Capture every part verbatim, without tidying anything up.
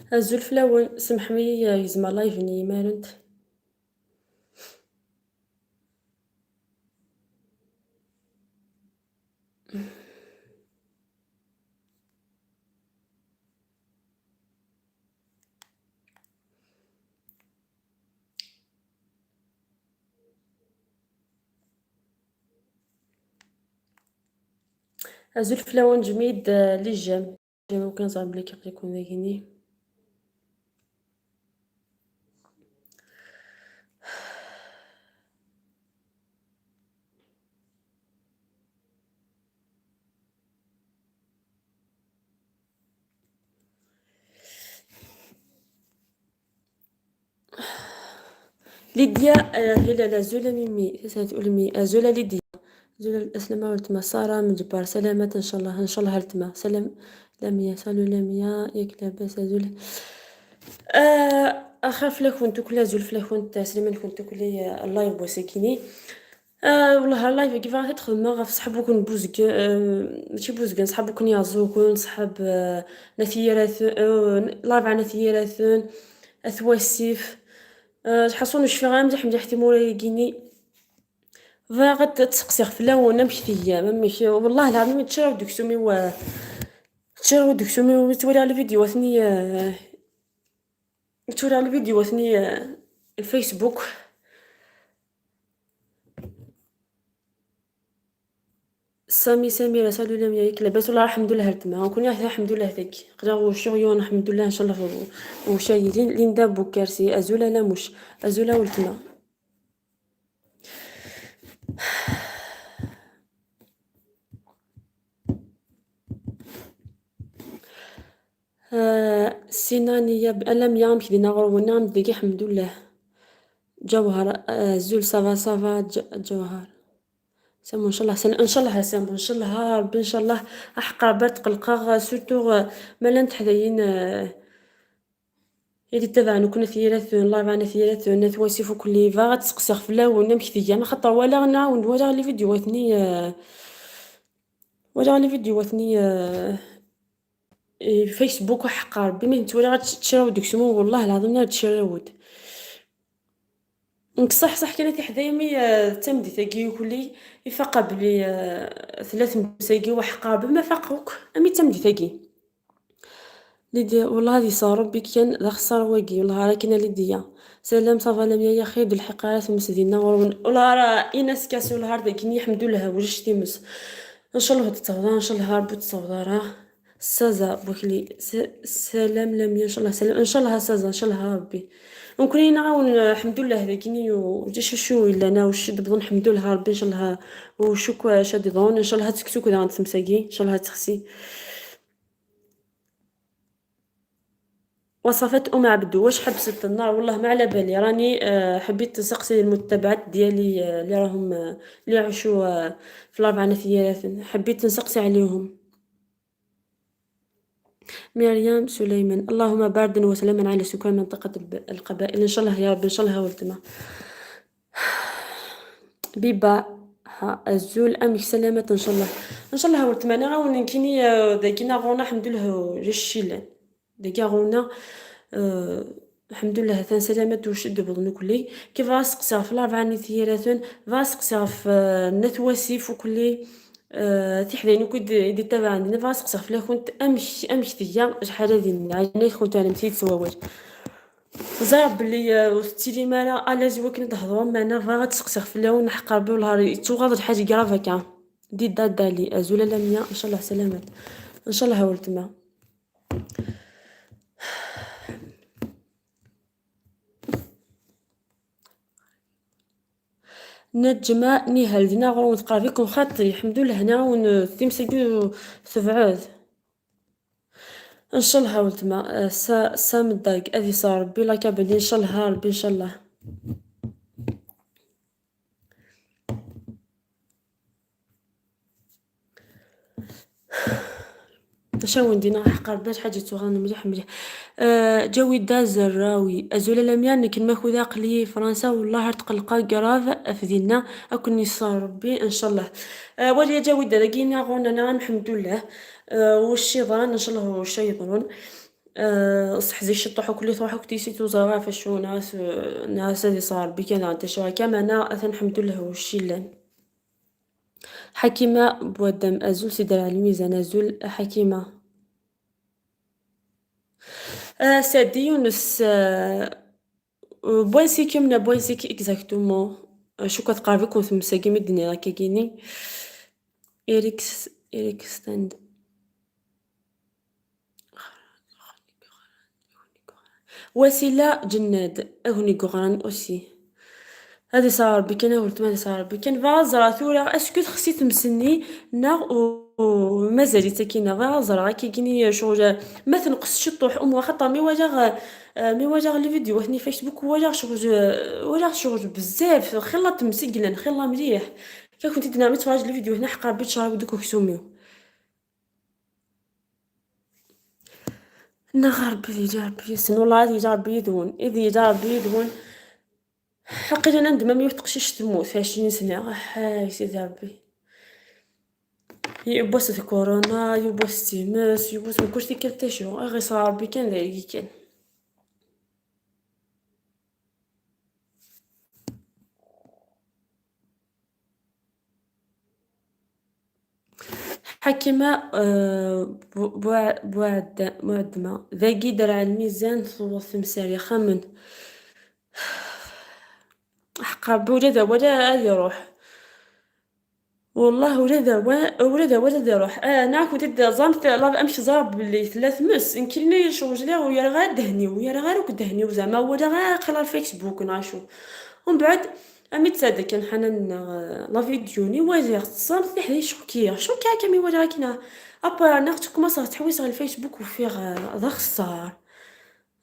Azul fell-awen, semḥem-iyi, yezmer live-nni imarent. Azul fell-awen, ǧmid, eh, les j'aime. J'aime, ur kan ẓriɣ belli kif ikun dagini. Lydia, eh, Hilal, azul a Mimi, tasat ulmi, azul a Lydia, azul a Aslama weltma, Sara Mejbar, salamat, ncallah, ncallah weltma, salam, Lamia, salut Lamia, yak labas, azul. Eh, axir fell-akent tukli, azul fell-akent, ɛeslama-nkent tukli, eh, live n wass-akini. Ah, wellah, live-agi bɣiɣ ad t-xedmeɣ ɣef ṣṣḥab-nkun Buzgan, eh, mačči Buzgan, ṣṣḥab-nkun Yaẓugen, ṣṣḥab, eh, n At Yiraten, eh, Larebɛa n At Yiraten, At Wasif. Eh, ḥaṣun ur cfiɣ ara mliḥ mliḥ timura-agi-ni. Bɣiɣ ad, ad d-seqsiɣ fell-awen amek teyyam, amek, wellah lɛadim tčiraw-d deg uksum-iw, eh, tčiraw-d deg uksum-iw mi ttwaliɣ lvidyuwat-nni, eh, mi ttwaliɣ lvidyuwat-nni, eh, Facebook. Sami Samira, salut Lamia, yak labas? Wellah, alḥemdulillah, weltma. Nekkni ahat alḥemdulillah dagi. Aql-aɣ ur cfiɣ yiwen, alḥemdulillah, ncallah ur, ur cfiɣ yiwen. Linda Bukersi, azul a Lamuc, azul a weltma. Ah, Sinaniya, a Lamia, amek dinna ɣur-wen? Amek dagi, alḥemdulillah. Ǧawhar, ah, azul, ça va, ça va, Ǧ-, Ǧawhar. Samu, ncallah, sen-, ncallah, Samu, ncallah, a Rebbi, ncallah, aḥeqq Rebbi ad tqelqeɣ, surtout, eh, ma llant teḥdayin, eh, i d-ittabaɛen ukun At Yiraten, Larebɛa n At Yiraten, At Wasif ukli, bɣiɣ ad seqsiɣ fell-awen amek tgam, axaṭer walaɣ nɛawen, walaɣ les vidéos-nni, eh, walaɣ les vidéos-nni, eh, i Facebook, aḥeqq Rebbi, mi tent-walaɣ ad ttciraw deg usmu, wellah lɛadim ad ttcirawent. Nekk ṣaḥ, ṣaḥ kan a tiḥdayin, mi, eh, d tameddit-agi ukli, ifaq belli, eh, tella tmes-agi, waḥeqq Rebbi ma faqeɣ akk, ami d tameddit-agi. Lidya, wellah ad iṣer Rebbi kan, d axeṣṣar wagi, wellah ara kan a Lidya. Salam, ça va Lamia, yaxi d lḥiq ara tmes dinna ɣur-wen, wellah ara Inas Kasu, wellah ar dagini, ḥemdullah, ulac times. Ncallah ur tettawḍ ara, ncallah Rebbi ur tettawḍ ara. Saza Bukli, s-, salam Lamia, ncallah salam, ncallah a Saza, ncallah a Rebbi. Nekkni nɛawen, lḥemdullah, dagini u-, ulac acu yellan, a, ulac d-wwḍen, lḥemdullah a Rebbi, ncallah, u cukk acu ad d-iḍrun, ncallah ad teksuk daɣen tmes-agi, ncallah ad texsi. وصفات أم عبدو، واش حبست النار؟ والله ما على بالي، راني، آه، حبيت نسقسي المتابعات ديالي، آه، اللي راهم، آه، اللي عاشوا، آه، في الأربع نفيات، حبيت نسقسي عليهم. مريم سليمان، اللهم بردا وسلاما على سكان منطقة الب-، القبائل، إن شاء الله يا رب، إن شاء الله ولتما. بيبا، ها، أزول، أمك سلامات إن شاء الله. إن شاء الله ولتما، أنا غاون نكيني، آه، داكينا غونا، الحمد لله، جا الشيلان. داكي غونا، آه، الحمد لله، ثان سلامات وشد بضنو كلي. كيف غاسقسيغ في الأربعة ني ثيراتون، غاسقسيغ في، آه، نت واسيف وكلي. آه، تحذين وكد يدي تابع عندنا، فغاسقسيغ فلاكنت أمك، أمك تيا شحال هذه من عينيك كنت أنا مثيت سواوات. زعب بلي، آه، وستيلي مالا ألازي وكنا تهضروا معنا، فغا تسقسيغ فلاون حق ربي والله يتوغاض الحاجة كرافة كان. دي داد دالي، أزول لميا، إن شاء الله سلامات. إن شاء الله هاولتما. نجمة نهال دينا غرو تقربيكم خاطري، الحمد لله، هنا ون-، تيمسكو تبعد. إن شاء الله ولتما، آه، سا-، سام الداق، أذي صار ربي لا كابلي، إن شاء الله، ربي، إن شاء الله. شاون دينا حق ربي حاجة تغنى مليح مليح. آه، جويدة زراوي، أزول لميا، نكن ماكو ذا قلي فرنسا، والله تقلقا قراف أفدينا، أكن يسار ربي إن شاء الله. آه، ولي جويدة، لقينا غونا، نعم، الحمد لله. آه، والشيطان، إن شاء الله هو الشيطان. آه، seḥzi ciṭuḥ, akk li truḥ akk tisi tuẓa ɣef acu nas, nas ad iṣar Rebbi kan, anta cwa kama na atan, ḥemdullah, wacc illan. Ḥakima Bwadam, azul si Dra Lmizan, azul a Ḥakima. Ah, Sadi Yunus, ah, bwansi-kem na bwansi-k exactement? Ah, cukkeɣ tqerreb-iken tmes-agi mi d-nniɣ akkagini. Eric, Eric Stand. Wasila Ǧennad, a wen-iguɣran aussi. Ad iṣer Rebbi kan, a weltma, ad iṣer Rebbi kan. Bɣiɣ ad ẓreɣ tura, est-ce que texsi tmes-nni neɣ u-, u-, mazal-itt akkin? Bɣiɣ ad ẓreɣ akkagini, ccɣel, ma tenqes ciṭuḥ, umu, axaṭer mi walaɣ, eh, mi walaɣ les vidéos-nni Facebook, walaɣ ccɣel, walaɣ ccɣel bezzaf, xilla tmes i yellan, xilla mliḥ. Ka kunt-id-nɛem ad twalaḍ les vidéos-nni, ḥeqqa Rebbi tecrab deg uksum-iw. Neɣ Rebbi, ad yili Rebbi yid-sen, wellah ad yili Rebbi yid-wen, ad yili Rebbi yid-wen. Aql-i nnan-d ma yiwet teqcict temmut, ɛecrin sna, aḥay Sidi Rebbi. Yiwwas d corona, yiwwas d times, yiwwas mkul tikkelt acu, ad ɣ-iṣer Rebbi kan d ayagi kan. Ḥakima, eh, Bu-, Bu-, Buɛd-, Buɛdma. Dagi Dra Lmizan, tewweḍ temsal ixxamen. Ḥeqqa Rebbi, ula d awal ad iruḥ. Wellah, ula d awal, ula d awal ad iruḥ. Ah, neɣ kunt id-ẓant la-, amek ẓriɣ belli tella tmes. Nekkini ccɣel lliɣ ur yerɣ ara ddehn-iw, ur yerɣ ara akk ddehn-iw, zeɛma walaɣ ara aql-i ɣer Facebook neɣ acu. Umbeɛd, ami d-tɛedda kan Ḥanan neɣ, eh, la vidéo-nni, walaɣ teẓẓamt tiḥ di cukkiɣ. Cukkiɣ akka mi walaɣ akken, apa, neɣ tkumaṣeɣ ttḥewwiseɣ ɣer Facebook ufiɣ, eh, d axeṣṣar.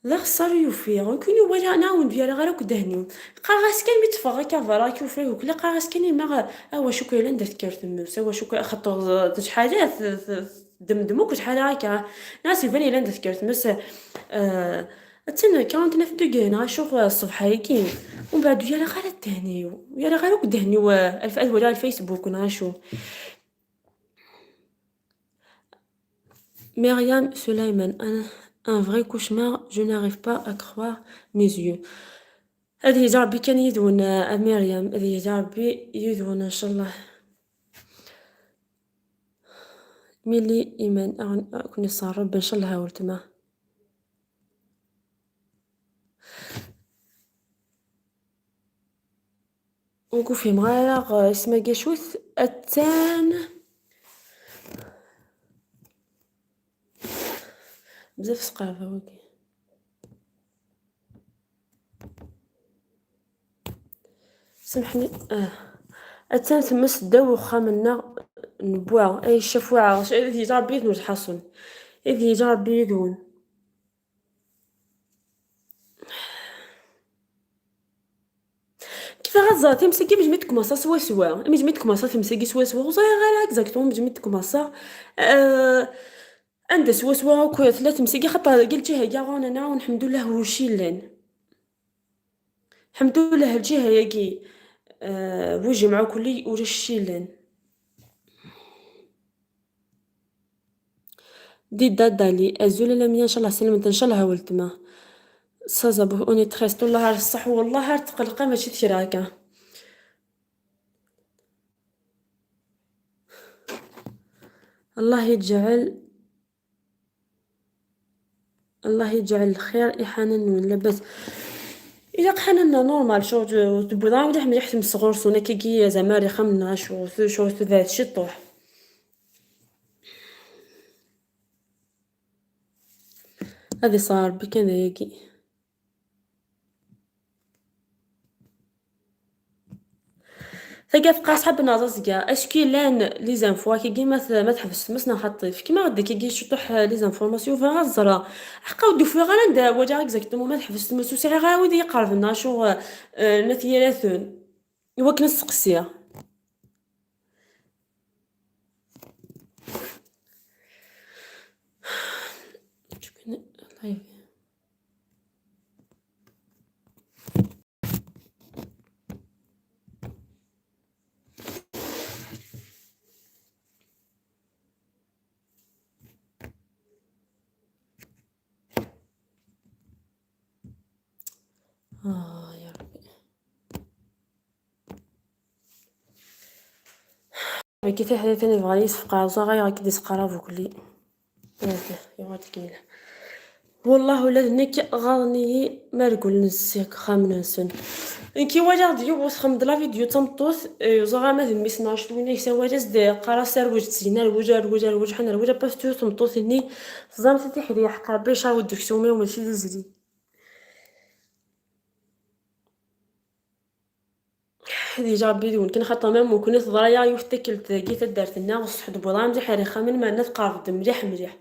D axeṣṣar i ufiɣ. Nekkini walaɣ, neɣ ur d-yerɣ ara akk ddehn-iw. Qqareɣ-as kan mi tteffɣeɣ akka berra, akka ufiɣ ukla, qqareɣ-as kan i ma, a wacu kan yellan da tekker tmes, a wacu kan, axaṭer d, d ttḥalat, d, d, ddemdem akk ttḥala akka. Neɣ as iban yellan da tekker tmes, eh, attan quarante-neuf degrés, neɣ acu, eh, ṣṣbeḥ-agi. Umbeɛd ur yerɣ ara ddehn-iw. Ur yerɣ ara akk ddehn-iw, eh, alf-, ad waliɣ Facebook, neɣ acu. Myriam Sulayman, un, un vrai cauchemar, je n'arrive pas à croire mes yeux. Ad yili Rebbi kan yid-wen, a Myriam, ad yili Rebbi yid-wen, ncallah. Mili Iman, a wen-, a ken-iṣer Rebbi, ncallah, a weltma. Ur k-fhimeɣ ara, eh, isem-agi acu-t? Attan. Bzaf sqerba wagi. Samḥni, ah. Attan tmes ddaw uxxam-nneɣ n wa. Ay ccaf waɛer, ad yili Rebbi yid-wen ur tḥaṣun. Ad yili Rebbi yid-wen. Kif ara tẓer tmes-agi, melmi d-tkumaṣa swaswa? Melmi d-tkumaṣa tmes-agi swaswa? Ur ẓriɣ ara exactement melmi d-tkumaṣa. Euh, anda swaswa akk tella tmes-agi, xaṭer deg lǧiha-agi ɣur-neɣ, ḥemdullah, ulac illan. Ḥemdullah, lǧiha-agi, euh, bu jemɛa kulli ulac illan. Dida Dali, azul a Lamia, ncallah slamant, ncallah a weltma. Sazabuh, on est triste, wellah ar ṣṣeḥ, wellah ar tqelqa, mačči d kra akka. Allah yeǧɛel, Allah yeǧɛel lxir i Ḥanan-nwen, labas. Ilaq Ḥanan normal, cɣel tewwiḍ-aɣ mliḥ mliḥ tmes ɣur-sen, akkagi, zɛama ar ixxamen-nneɣ, acu, acu tebɛed ciṭuḥ. Ad iṣer Rebbi kan d ayagi. Tagi teqqar ṣṣḥab n Aẓaẓga, est-ce que llan les infos akkagi ma t-, ma teḥbes tmes neɣ xaṭi? Fkem-aɣ-d akkagi ciṭuḥ, eh, les informations, bɣiɣ ad ẓreɣ. Ḥeqqa ur d-ufiɣ ara anda walaɣ exactement ma teḥbes tmes, ur sɛiɣ ara wid i yi-iqerben neɣ acu, eh, eh, n at yiraten. Iwakken ad steqsiɣ. آه، يا ربي. Wagi tiḥdatin yebɣa yesfeqɛeẓ aɣ ayɣer i k-d-isqarab ukli. Yuɣal tikmila. Wellah ula d nekk ɣaḍen-iyi ma rgul-nsen deg uxxam-nsen. Nekk i walaɣ-d yiwet txemm-d la vidéo d tameṭṭut, eh, ẓriɣ ama d mmi-s neɣ acu d win ay sawal-as-d, qqar-as arwel ttyin, arwel, arwel, arwel, ḥan arwel, apa tettru tmeṭṭut-nni, teẓramt tiḥdi ḥeqqa Rebbi, icaweḍ deg-s umiwen mačči d izli. Ad yeǧǧ Rebbi deg-wen kan, xaṭer ma mumkin teḍra-yaɣ yiwet tikkelt dagi taddart-nneɣ, ṣṣeḥ d wwḍ mliḥ ar ixxamen, meɛna tqerreb-d mliḥ mliḥ.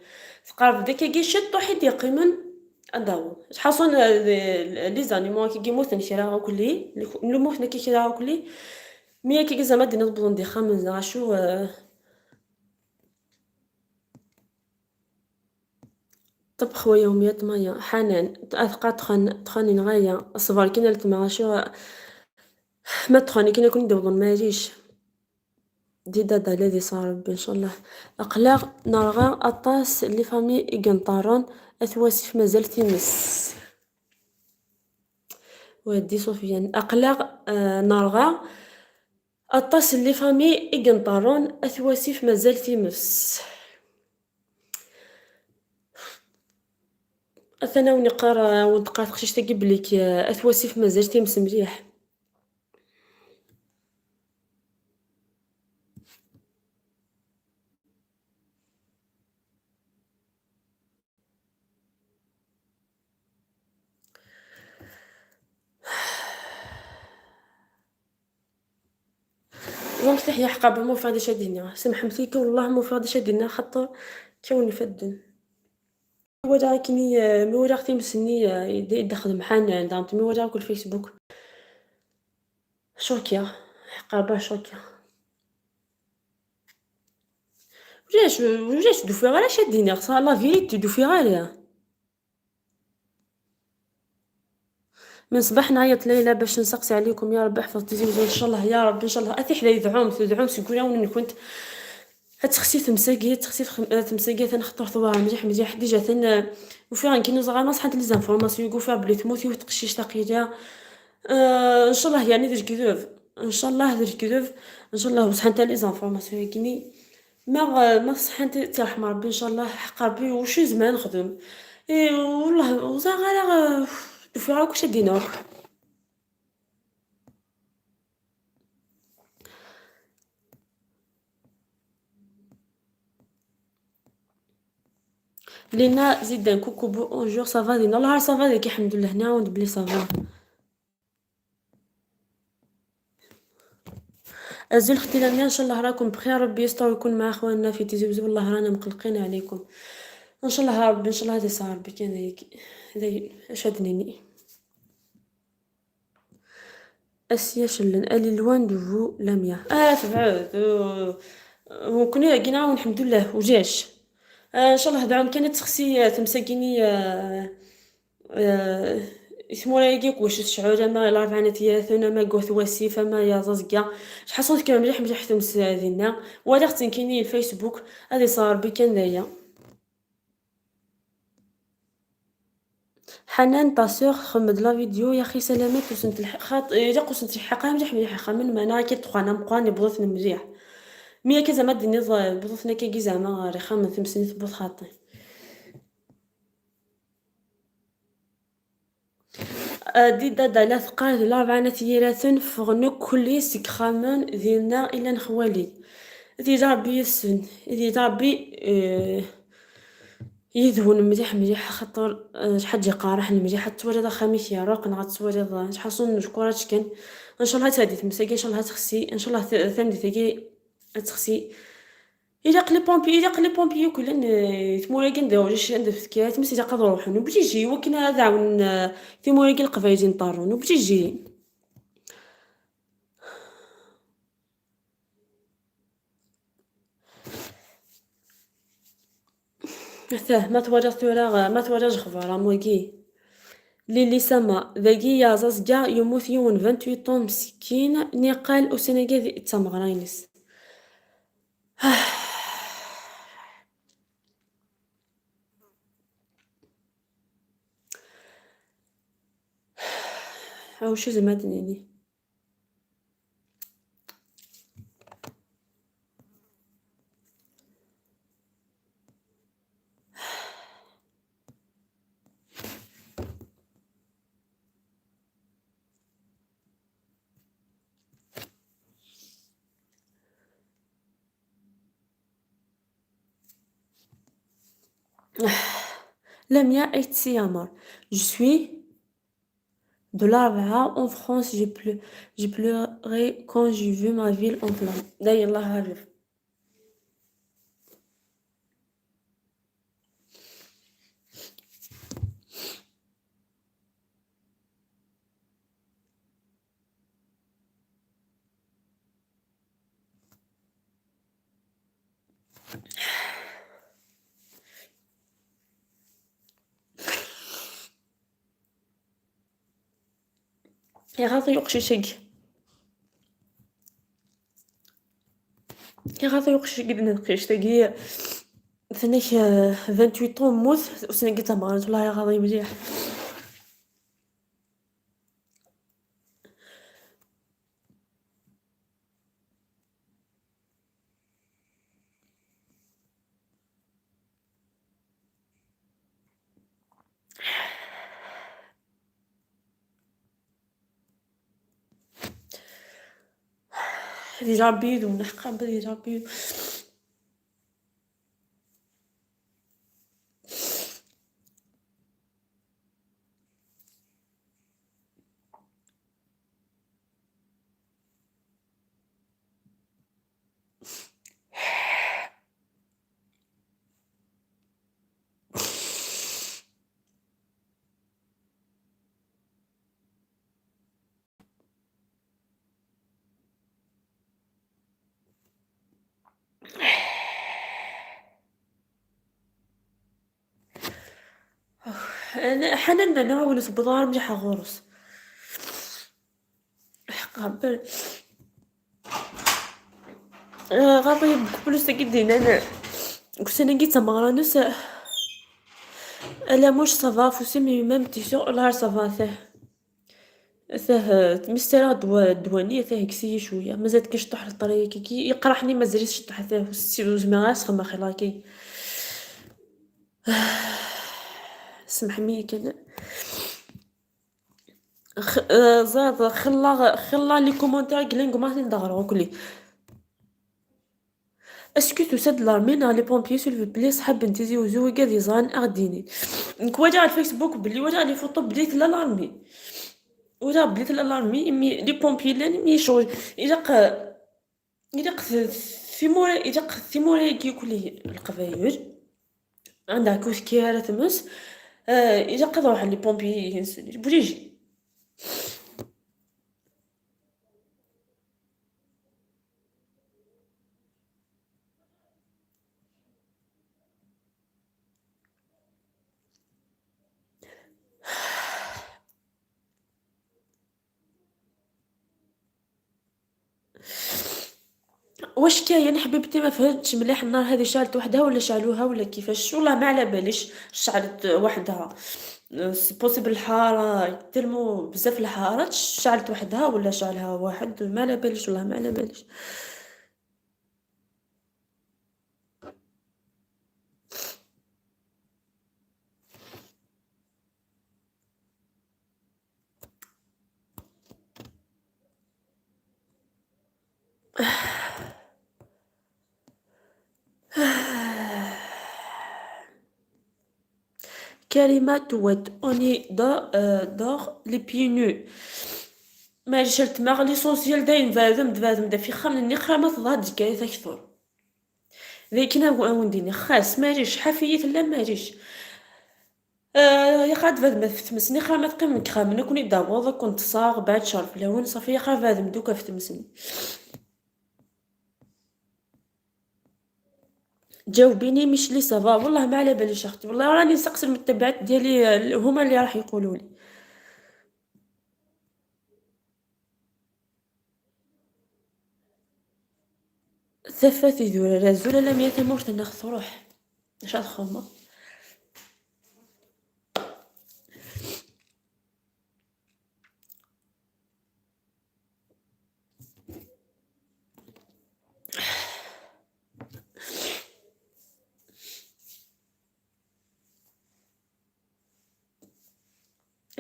Tqerreb-d akkagi ciṭuḥ i d-yeqqimen ad d-taweḍ. Ḥaṣun, eh, les animaux akkagi mmuten kra akk-, lli, lli mmuten akka kra akk-, lli, mi akkagi zama ad d-iniḍ wwḍen-d ixxamen, neɣ acu, eh, طبخ ويوميات مايا حنان، أثقات تخن، تخن غاية، صبر كنا لتماشي، ما تخن كنا كن دبل ماريش. دي دادا الذي صار ربي إن شاء الله. أقلاغ نرغى أطاس اللي فامي إيقنطارون، أثواسف مازال تيمس. وهدي سفيان. أقلاغ، آه، نرغى أطاس اللي فامي إيقنطارون، أثواسف مازال تيمس. Atan a wen-iqqar, a wen-teqqar teqcict-agi belli k-, at wasif mazal times mliḥ. Donc تحيا حقابة، ما فاضيش هاد الدنيا. سمحمتي كي والله ما فاضيش هاد الدنيا، خاطر كون يفدن. Mi walaɣ akken i, mi walaɣ times-nni, i d-, i d-ixdem Ḥanan, donc mi walaɣ akk Facebook. Cukkeɣ, ḥqabة cukkeɣ. Ulac, ulac, d-ufiɣ ara acu ad d-iniɣ, la vérité, d-ufiɣ ara. من صباح نعيط ليلى باش نسقسي عليكم، يا رب احفظ تيزي وزو، إن شاء الله يا رب، إن شاء الله. أتي حدا يدعوم، تدعوم سيقول أون كنت. هتخسي تمساقي، تخسي تخم-، آه، تمساقي ثاني خطر ثوار مليح مليح. ديجا ثان، آه، وفيها كي نزغى ما صحت لي زانفورماسيون، يقول فيها بلي تموت، يوث تقشيش تقيلة. آه، إن شاء الله يعني ذي الكذوب. إن شاء الله ذي الكذوب. إن شاء الله وصحن تاع لي زانفورماسيون يقيني. ما غ-، ما صحن ت-، ترحم ربي إن شاء الله، حق ربي وشي زمان نخدم. إي والله وزا غير، آه، دفع كلشي دينا. لينا زيدان، coucou, bonjour, ça va دينا؟ والله ça va ديك، الحمد لله، نعاود بلي ça va. أزول ختي لميا، إن شاء الله راكم بخير، ربي يستر ويكون مع خواننا في تيزي وزو، والله رانا مقلقين عليكم. إن شاء الله ربي، إن شاء الله هذا يسعى ربي كان هيك. هذا ي-، اش هاد نيني؟ أسيا شلن، ألي لوان دو فو لميا. آه، تبعد. آه، وكنا قينا والحمد لله وجاش. آه، إن شاء الله هذا عام كانت تخسي، آه، تمساكيني، آه، آه، ثمورة يجي كوش الشعور، أما الأربعة نتيا ثنا ما قوث وسيف، أما يا زازقا. شحال صوت كان مليح، مليح تمس هذينا. ولا ختنكيني الفيسبوك، هذه صار بي كان ذايا. حنان ta sœur خمد la vidéo يا خي سلامات وسنت الح-، خاط-، إيه، لا قسنت الحقها مليح مليح، خا من معناها كي تخوانا مقوان يبوظ مليح. مي كي زعما ديني ظ-، بوظتنا كي زعما ريخا من ثم سنين تبوظ خاطي. آه، دي دادا لا ثقال لا ربعانة ييراتن فغنو كلي سكخامن دينا إلا نخوالي. دي ربي يسن، دي ربي، آه، يذهون مليح مليح، خاطر، آه، شحال جي قارح مليح، حتى تولد خميس يا روق، نغا تولد، شحال صون نشكورات كان. إن شاء الله تهدي تمساكي، إن شاء الله تخسي، إن شاء الله ث-، ثمدي ثقي تخسي. إلا قلي بومبي، إلا قلي بومبي كلن، آه، ثمورا كان داو جيش عند فتكات، مس إلا قدروا روحون، وبجيجي وكنا داون، آه، ثمورا كان القفايزين طارون، وبجيجي. حتى ما تواجه ثورة، ما تواجه خبر، أم ويكي. ليلي سما، ذاكي يا زازكا يموت يون vingt-huit ans مسكين، نيقال أسناكا ذي التمغراينس. Ḥawci zmat nini. Lamia Ayt Siyamar. Je suis de l'Arba'a en France, j'ai pleu-, j'ai pleuré quand j'ai vu ma ville en flammes. D'ailleurs, Allah Harif. Iɣaḍ-iyi uqcic-agi. Iɣaḍ-iyi uqcic-agi d taqcict-agi. Tenna-k, euh, vingt-huit ans, mmut, ussan-agi d tameɣra, walahi iɣaḍ-iyi mliḥ. Déjà بيدو نحقا بلي déjà بيدو. أنا حنان، أنا وين صبدار مليحة غورس. حقا بل-، آه، غاضي بلوس تاكي دينا أنا. كنت أنا قيت مرة نسا. ألا مش صافا فوسي مي ميم تيسيو لا صافا ثاه. ثاه مسترا دوا-، دواني ثاه كسي شوية. مازال كي شطح الطريق كي، كي يقرحني مازال شطح ثاه. سي زعما غير سخمة خلاكي. سمح مي كان. خ-، آه، زاد خلا، خلا les commentaires قلنق ما تندغر وكلي. Est-ce que تسد l'armée نهار les pompiers s'il vous plaît؟ صحاب بنتي زي وزو ويقاد يزان أغديني. نك واجع الفيسبوك بلي واجع les photos بلي تلا l'armée. واجع بلي تلا l'armée، مي les pompiers لان مي شغل. إلا ق-، إلا ق-، ثيمورا، إلا ق-، ثيمورا يجي كل القبايل. عندها كوس كيارة تمس. آه، إلا قضوا على les pompiers ينسوا. بوليجي. واش كاين حبيبتي؟ ما فهمتش مليح، النار هذه شعلت وحدها ولا شعلوها ولا كيفاش؟ والله ما على باليش شعلت وحدها. C'est possible الحارة، tellement بزاف الحارات، شعلت وحدها ولا شعلها واحد، ما على باليش، والله ما على باليش. كريمة توت، on est dans, euh, dans les pieds nus. معليش التماغ، l'essentiel داين بادم، بادم دا في خام، ني خامة تضاد ديكاية أكثر. لكن أو-، أونديني خاص، معليش، حافية لا، معليش. آه، يا خاد بادم تمسني خامة تقيم لك خامة، نكوني دابوض، كنت صاغ بعد شهر في الأول، صافي يا خاد بادم دوكا في تمسني. جاوبيني مش لي سافا، والله ما على باليش اختي، والله راني نسقسي المتبعات ديالي، آه، هما اللي راح يقولوا لي. ثفات يدور رزول لم يتمر تنخ تروح. اش هاد خما؟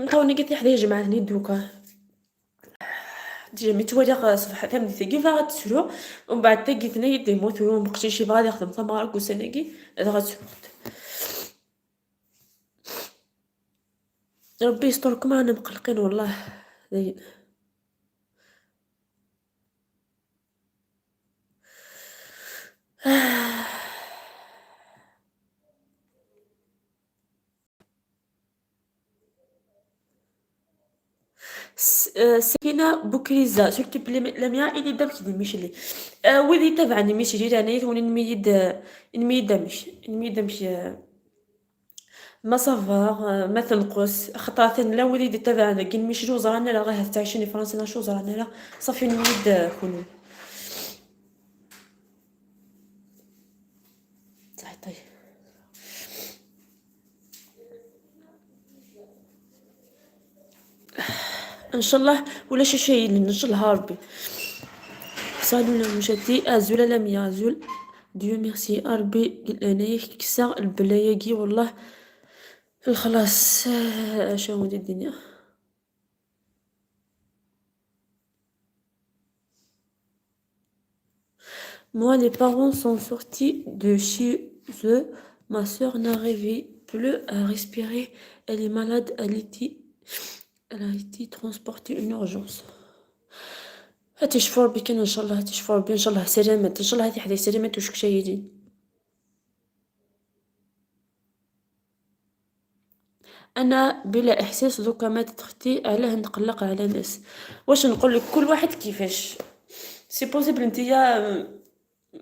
Nqawen-agi tiḥdac jemɛen-iyi-d duka. Déjà mi tt-waliɣ ṣṣbeḥ tameddit-agi bɣiɣ ad tt-sruɣ, umbeɛd tagi tenna-yi-d yemmut uqcic yebɣa ad yexdem tameɣra deg ussan-agi, dɣa ad sruɣ-t. Rebbi yesṭerkem, aɛna mqelqin wellah. Dayen. S-, euh, Sakina Boukriza, s'il te plaît, Lamia, ini-d amek d imicli. Euh, wid yettabaɛen imicli, leɛnaya-twen, inmi-yi-d, inmi-yi-d amek, inmi-yi-d amek, euh, ma ça va, euh, ma tenqes, axaṭer atan llan wid i d-yettabaɛen deg imicli ur ẓran ara, ahat ttɛicin di Fransa, neɣ ur ẓran ara, ṣafi, inmi-yi-d, euh, kunwi. Ttɛeṭṭi. Ncallah ulac acu yellan, ncallah a Rebbi. Salut la mouchati, azul a Lamia, azul. Dieu merci a Rebbi, di leɛnaya-k kkes-aɣ lbala-agi, wellah lexlaṣ, ah, acu ara wen-d-iniɣ. Moi, les parents sont sortis de chez eux. Ma sœur n'arrivait plus à respirer. Elle est malade. Elle était, elle a été transportée en urgence. Ad tecfu Rebbi kan, ncallah, ad tecfu Rebbi, ncallah, salamat, ncallah, ad teḥdi salamat ucekcayili. أنا بلا إحساس دوكا ماتت ختي، علاه نقلق على ناس؟ واش نقول لك، كل واحد كيفاش. C'est possible نتيا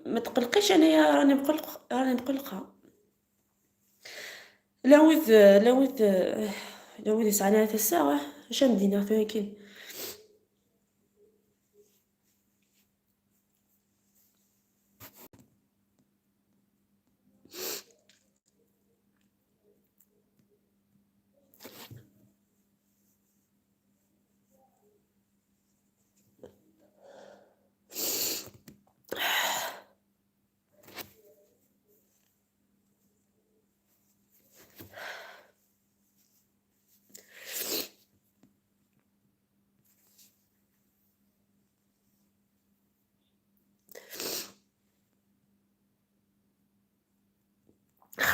ما تقلقيش، أنايا راني مقلق، راني مقلقة. لا وذ، لا وذ، لا وذ يسعى لها في الساعة، اش مدينة ثاني كاين؟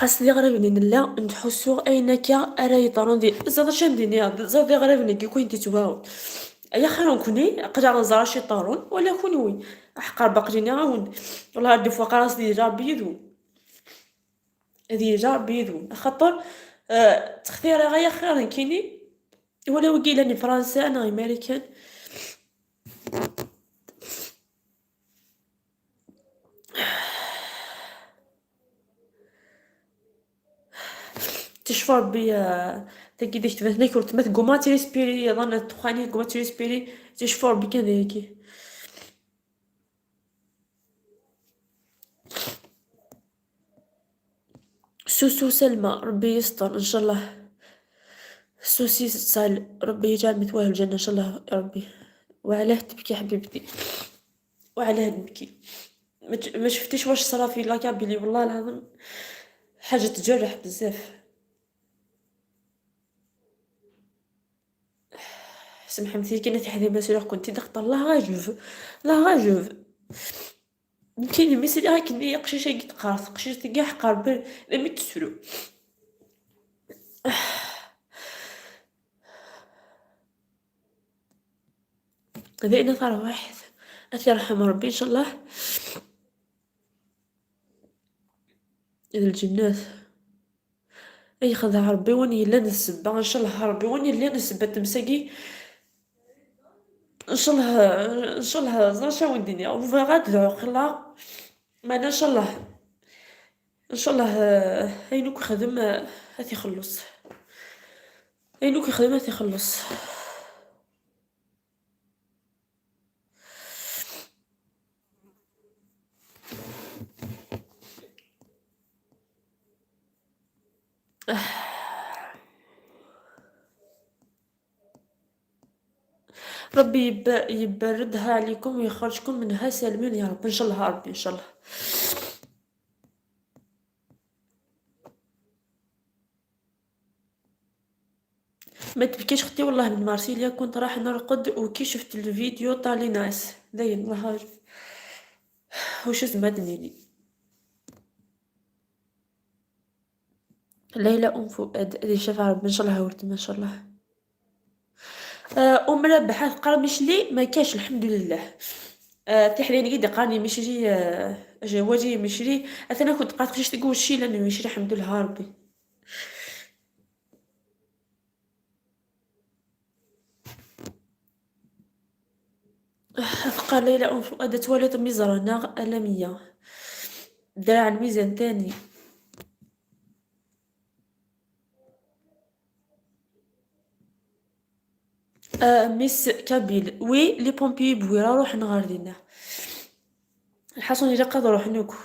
Xas d iɣriben i nella, nettḥussu ayen akka ara yeḍrun di, ẓad acu am d-iniɣ, ẓad d iɣriben-agi kan i d-yettwaɣen. Ay axir nekkni, aql-aɣ neẓra acu yeḍrun, wala kunwi. Aḥeqq Rebbi aql-i nniɣ-awen. Wellah, des fois qqareɣ-as di Rebbi yid-wen. Ad yili Rebbi yid-wen. Axaṭer, eh, ttxettireɣ ay axir nekkini, wala wigi yellan i Fransa neɣ i Marikan. Tecfa Rebbi, ah, tagi d-ketbet nekk weltma tegguma ad tirispiri, iḍan ddexxan tegguma ad tirispiri, tecfa Rebbi kan dayagi. Susu Salma, Rebbi yesṭer, ncallah. Susi Sal, Rebbi يجعل مثواها الجنة، ncallah, Rebbi. وعلاه تبكي حبيبتي؟ وعلاه نبكي؟ ما ت-، ما شفتيش واش صرا في la Kabylie؟ والله العظيم حاجة تجرح بزاف. سمحتي كاينة تحدي مسؤولة كنتي دخلت الله غاجوف، الله غاجوف. كاين ميسي راك ني قشيشة كي تقارص، قشيشة كي حقار بال لمي تسرو. هذا إنا ترى واحد، أثي يرحم ربي إن شاء الله. الجنات. Ay xedɛeɣ Rebbi win yellan d ssebba, ncallah Rebbi win yellan d ssebba n temsagi, ncallah, ncallah, ẓer acu ara wen-d-iniɣ, ur bɣiɣ ad dɛuɣ xilla, meɛna ncallah, ncallah, eh, ayen akk yexdem, eh, ad t-ixelleṣ, ayen akk yexdem ad t-ixelleṣ. ربي يب-، يبردها عليكم ويخرجكم منها سالمين يا رب، إن شاء الله ربي، إن شاء الله. ما تبكيش ختي، والله من مارسيليا كنت راح نرقد وكي شفت الفيديو طالي ناس. داين الله عارف. وش اسمها دنيني؟ ليلى أم فؤاد، هذه شافها ربي، إن شاء الله ولد، ما شاء الله. آه، أم رابحة قرمش لي ما كاش، الحمد لله. آه، تحليل قد قاني مشري، آه، جواجي مشري. أثناء كنت قاعد خشيت تقول شي لأنه مشري، الحمد لله ربي. أفقى ليلى أم فؤاد تواليت ميزرانة ألمية. دراع الميزان تاني. آه، ميس كابيل، وي، لي بومبيي بويرة روحن غار دينا. الحصون إلا قد روح نوك.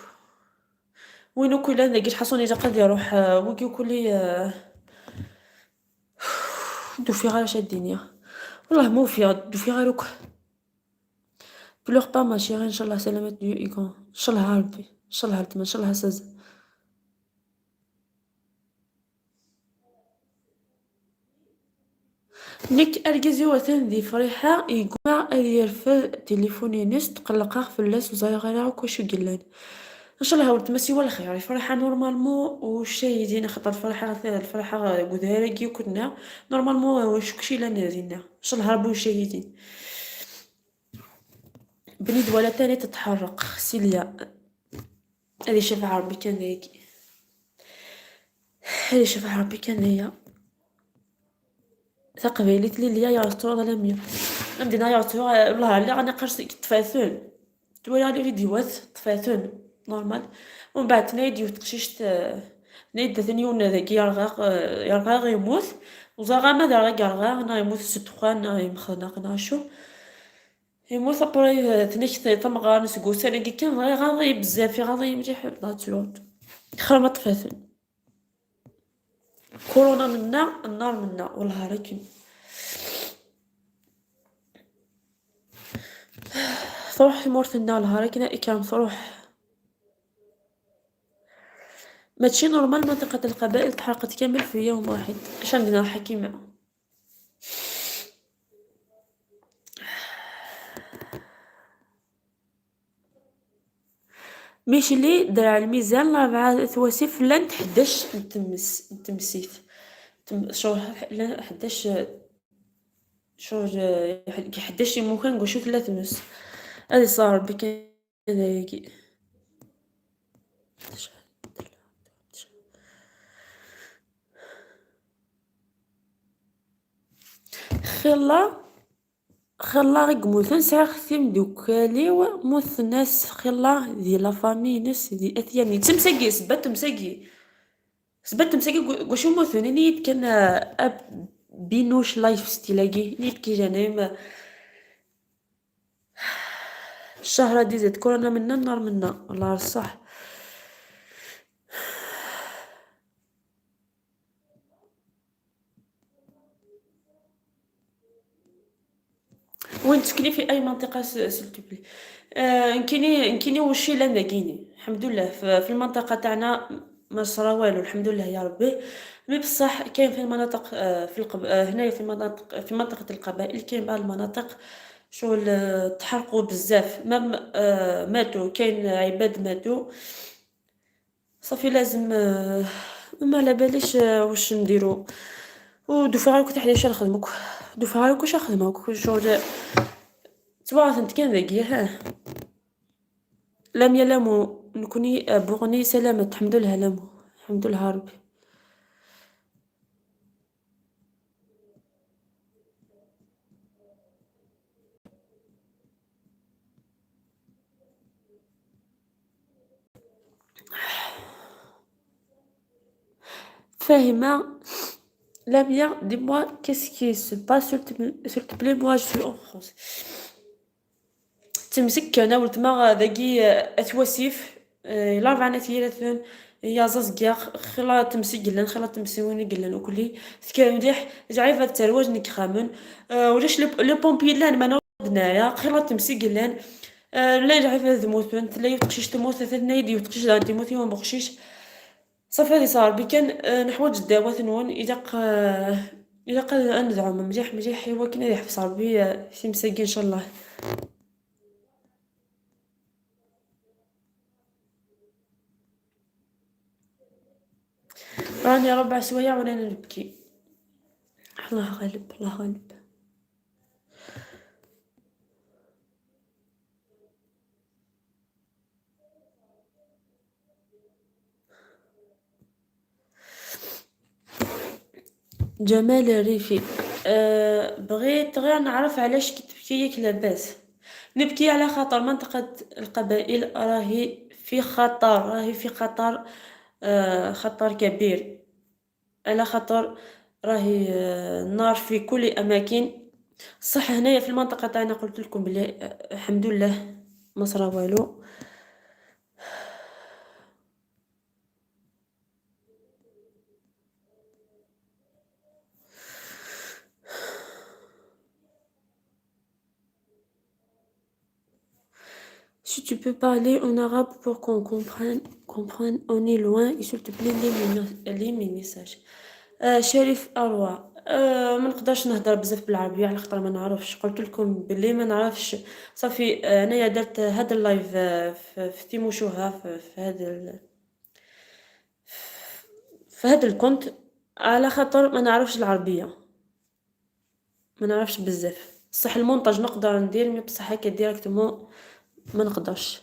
وينو كل هذا قلت حصون إلا قد يروح، آه، وكي كلي، آه، دو في غير شاد الدنيا. والله مو في، دو في غير وك. بلوغ با ما شيري، إن شاء الله سلامات ديو إيكون. إن شاء الله ربي، إن شاء الله هالتما، إن شاء الله سازا. نيك أرجزي وثن ذي فرحة يقوم أريرفل تليفوني نست تقلقها في اللاس وزايغ على كوش قلان. إن شاء الله ولد مسي ولا خير، فرحة نورمالمو وشاهدين خطر فرحة، فرحة قدارة كي كنا نورمالمو وشكشي لنا زينا. إن شاء الله ربي وشاهدين. بني دولة تاني تتحرق سيليا. هذه شافها ربي كان هيك. هذه شافها ربي كان هي. تقبيلت لي ليا يا رتو ظلمي. عندنا يا رتو والله على أنا قرص تفاثون. تويا لي فيديوهات تفاثون نورمال. ومن بعد تنايد يوت قشيشت، آه، تنايد ثاني يوم ذاك يرغاغ، آه، يرغاغ يموت. وزاغا ما دار يرغاغ، أنا يموت ست خوان، أنا يمخنق، أنا شو. يموت أبري، آه، تنيك ت-، تمغار نسقوسان كي كان غير غاضي بزاف، غاضي مليح لا تيوت. خرمت فاتن. كورونا منا، النار منا، والله راكي. تروح مورثنا لها، راكي إكرام تروح. ماشي نورمال منطقة القبائل تحرقت كامل في يوم واحد. اش عندنا حكيمة؟ ميشلي درع الميزان ربعة ثواسي فلان حداش نتمس-، نتمسيت. تم-، شو ح-، لا، حداش، شو ج-، حداش يمكن نقول شو ثلاث نص. هذه صار بك هذاكي. خلا، خلا غيك موثن سعى ختي مدوكالي وموثناس خلا ذي لا فامي نس ذي أثياني. تمساقي، سبت تمساقي. سبت تمساقي قو-، قوشو موثن، نيت كان، آه، أب بينوش لايف ستيلاقي. نيت كي جانا يما. الشهر هادي زاد كورونا منا، النار منا، والله الصح. وين تسكني، في أي منطقة س-، s'il te plaît؟ آه، نكيني، نكيني وشي لا نكيني. الحمد لله، ف-، في المنطقة تاعنا ما صرا والو، الحمد لله يا ربي. مي بصح كاين في المناطق، آه، في القب-، آه، هنايا في مناطق، في منطقة القبائل كاين بعض المناطق شغل، آه، تحرقوا بزاف، même، آه، ماتوا، كاين عباد ماتوا. صافي لازم، آه، ما على باليش، آه، واش نديرو. ودو فيغا كنت حداش نخدمك. دو فيغا كوش نخدمك، كل شغل. تبغى كان ذاكي، ها. لام يا لامو، نكوني، آه، بوغني سلامة، الحمد لله لامو. الحمد لله ربي. فاهمة؟ Lamia, dis-moi, qu'est-ce qui se passe, s'il te, s'il te plaît, moi, je suis en France. تمسك أنا ولتما داكي، آه، أتواسيف، آه، لا ربعة ناس يلاتون، يا زاز كاع، خلا تمسك قلان، خلا تمسك وين قلان وكلي، تكا مليح، جعيفة الترواج نك خامن، آه، ولاش لي، لي بومبيي لان ما نوضنايا، خلا تمسك قلان، آه، لا جعيفة ذموتون، تلا يوتقشيش تموت، ثلاثة نايدي يوتقشيش دان تيموت يوم بخشيش. صافي هذه صار بكان، آه، نحوج الدعوات نون، إذا ق-، Ilaq ad, ad nedɛum mliḥ mliḥ i wakken ad iḥbes Ṛebbi, eh, times-agi, ncallah. راني ربع سوايع وأنا نبكي. الله غالب، الله غالب. جمال الريفي. أه، بغيت غير نعرف علاش كي تبكي، ياك لاباس؟ نبكي على خاطر منطقة القبائل راهي في خطر، راهي في خطر، أه، خطر كبير، على خاطر راهي، أه، النار في كل أماكن. صح، هنايا في المنطقة تاعنا قلت لكم بلي، أه، الحمد لله ما صرا والو. Si tu peux parler en arabe pour qu'on comprenne, comprenne, on est loin, et s'il te plaît, lis mes, lis mes messages. آه، شريف أروى. آه، ما نقدرش نهضر بزاف بالعربية على خاطر ما نعرفش، قلت لكم بلي ما نعرفش. صافي، آه، أنايا درت هذا اللايف، آه، في، في تيموشوها، في، في هذا ال-، في هذا الكونت، على خاطر ما نعرفش العربية، ما نعرفش بزاف. صح المونتاج نقدر ندير، مي بصح هكا ديريكتومون ما نقدرش.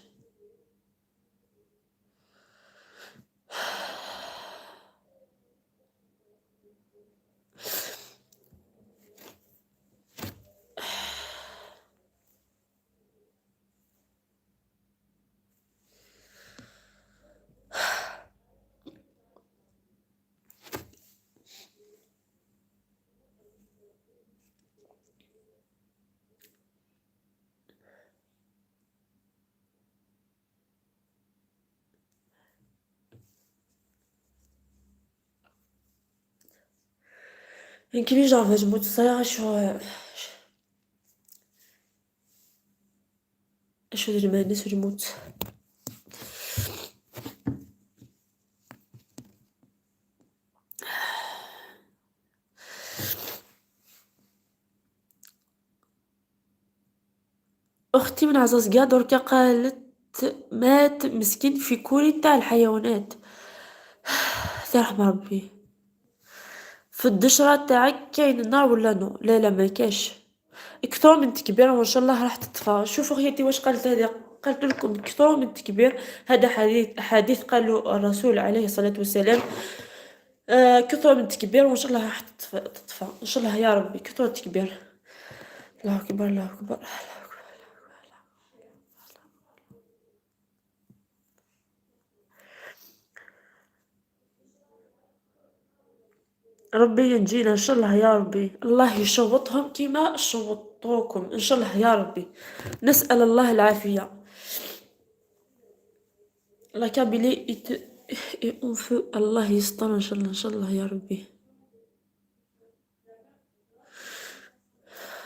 يمكن يجي عفاش موت صغيرة شو. اش هذا المعنى سلموت؟ اختي من عزاز كاع دركا قالت مات مسكين في كوري تاع الحيوانات. يرحم ربي. في الدشرة تاعك كاين النار ولا نو؟ لا، لا، ما كاش. كثر من تكبير وان شاء الله راح تطفى. شوفوا خياتي واش قالت هذه، قالت لكم كثر من تكبير. هذا حديث، حديث قالوا الرسول عليه الصلاة والسلام. آه، كثر من تكبير وان شاء الله راح تطفى، تطفى ان شاء الله يا ربي. كثر التكبير. الله اكبر، الله اكبر، الله اكبر. ربي ينجينا إن شاء الله يا ربي. الله يشوطهم كيما شوطوكم إن شاء الله يا ربي. نسأل الله العافية. La Kabylie est, est en feu. الله يستر إن شاء الله، إن شاء الله يا ربي.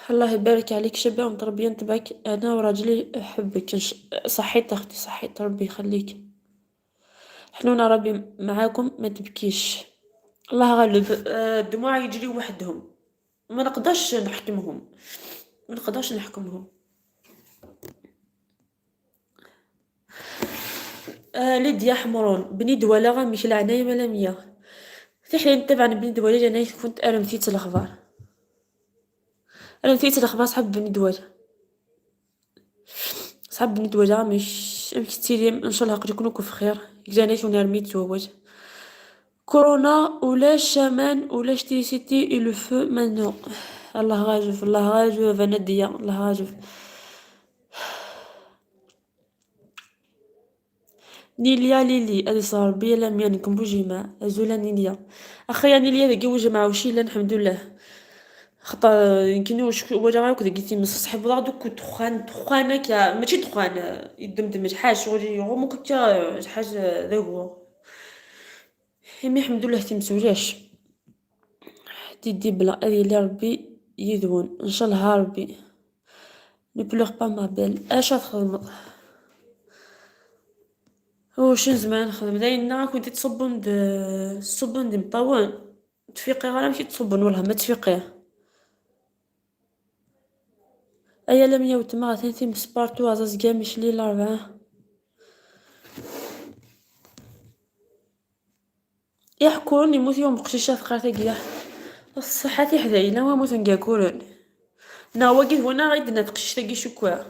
الله يبارك عليك، شابة ومتربية نتبعك أنا وراجلي يحبك. إن ش-، صحيت أختي، صحيت، ربي يخليك. حنونة، ربي معاكم، ما تبكيش. الله غالب. آه، الدموع يجري وحدهم، ما نقدرش نحكمهم، ما نقدرش نحكمهم. آه، ليديا حمرون، بني دوالة غا ميك العناية مالا مية. في حين نتبع بني دوالة لأني كنت أرمثيت الأخبار. أرمثيت الأخبار صحاب بني دوالة. صحاب بني دوالة مش أمك تيلي إن شاء الله قد يكونوا في خير. إذا أنا كنا رميت زواج. كورونا ولا شامان ولا شتي سيتي إلو فو مانو. الله غاجف، الله غاجف، أنا ديا، الله غاجف. نيليا ليلي، هذه صار بيا لا ميان كمبوجيما، أزولا نيليا. أخي يا نيليا، ذاكي وجه مع وشي لا، الحمد لله. خطا يمكن وش ولا غير كذا قلتي من صحيح بلا دوك دخان، دخان هكا، ماشي دخان، يدمدم شحال شغل يغمك هكا، شحال ذا هو. إيمي الحمد لله تي مسوليش. تيدي بلا أذي لي ربي يذون، إن شاء الله ربي. Ne pleure pas ma belle. اش تخدم؟ هو شنو زعما نخدم؟ دايما كنت تصبن د-، تصبن د مطاون. Tfiqiɣ ara amek i ttṣubben, wellah ma tfiqiɣ. Aya lamya wetma atan times partout, aẓ azga Micli Larbɛa. Iḥkuren yemmut yiwen uqcic, afqar tagi. Ṣṣeḥḥa tiḥdayin, awa mmuten gakuren. Neɣ wagi d win ara yi-d-tenna teqcict-agi cukkeɣ.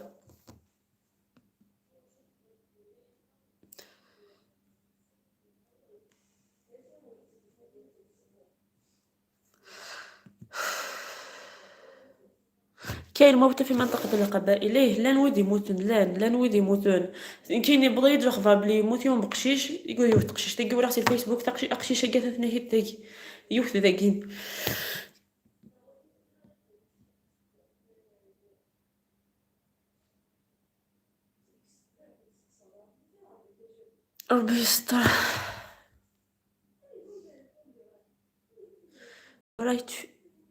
كاين موتى في منطقة القبائل؟ إيه، llan wid yemmuten، llan، llan wid yemmuten. Nekkini yewweḍ-iyi-d lexbar belli yemmut yiwen beqcic, yiwet teqcict tagi, walaɣ si Facebook, taqci-, aqcic-agi atan tnehit tagi, yiwet dagi. ربي يستر. رايت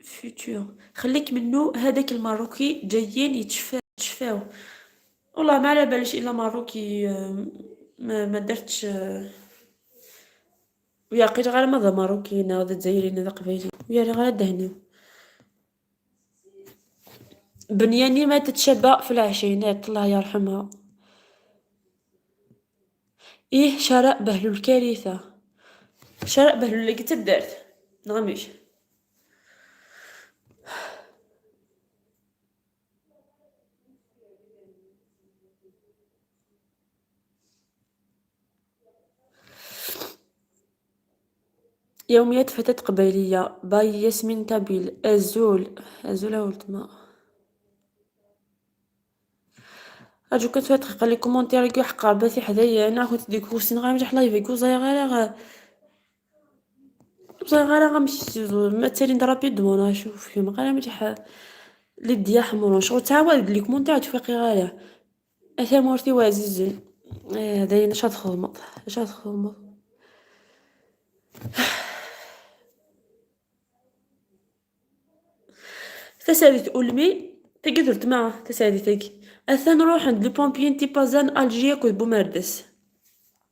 فيتور. خليك منو، هذاك الماروكي جايين يتشفى-، يتشفاو. والله ما على باليش إلا ماروكي، آه، ما، ما درتش، آه، ويا قيل غير ماذا ماروكي، هنا هذا جزائري، هذا قبايلي، ويا غير دهني. بنياني ماتت شابة في العشرينات، الله يرحمها. إيه، شراء بهلول كارثة. شراء بهلول اللي قلت الدارت. نغميش. يوميات فتاة قبايلية، باي ياسمين كابيل. أزول، أزول أولتما. أرجوك تفاتح قال لي كومونتير يقول حق رباتي حدايا، أنا كنت ديك وسين غير مجح لايف يقول زايغ غير غ-، زايغ غير غ-، مش ما تسالي رابيدمون، أنا شوف فيهم غير مجح ليديا حمرون. شغل تعاود لي كومونتير تفيقي غير. أثامورتي وعزيزن. آه، داين اش غتخدمض؟ اش غتخدمض؟ تسالي تقولمي، تقدر تما تسالي تاكي. أثان روح عند لي بومبيين تيبازان ألجي أكد بومردس.